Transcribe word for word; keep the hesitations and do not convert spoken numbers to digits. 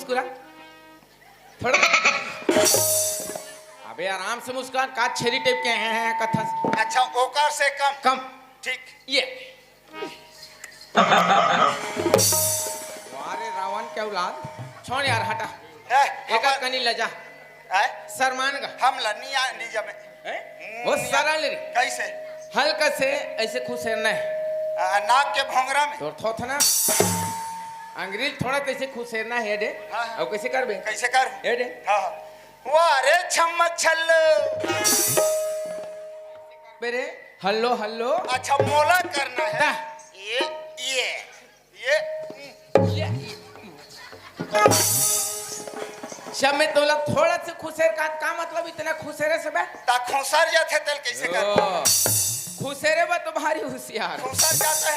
मुस्कुरा। थोड़ा। अबे आराम से मुस्कुरा, का छेरी टाइप के हैं, हैं कथा। अच्छा, ओकर से कम। कम। ठीक। ये। वाह रे रावण के औलाद। छोड़ यार, हटा। है, एक हमर कनी लजा। है? शर्मान का। हम ला नहीं आ, नहीं जमे। हैं? वो सरल रे। कैसे? हल्का से ऐसे खुसेरना है। आ, नाक के भोंगरा में। तोर थोथना। अंग्रेज थोड़ा तो ऐसे खुसेरना है डे। हाँ, हाँ। अब कैसे करबे? कैसे कर? A day. हाँ, हाँ। वाह रे छम्मक छल्लो। बेरे, हल्लो, हल्लो। अच्छा, मोला करना है। ता। ये, ये, ये। ये। जब मैं तोला थोड़ा से खुसेर का, का मतलब इतना खुसेरे से बे? ता खुसर जाथे तेल कैसे कर? ओ, खुसेरे बा तो भारी होशियार। खुसर जाता है।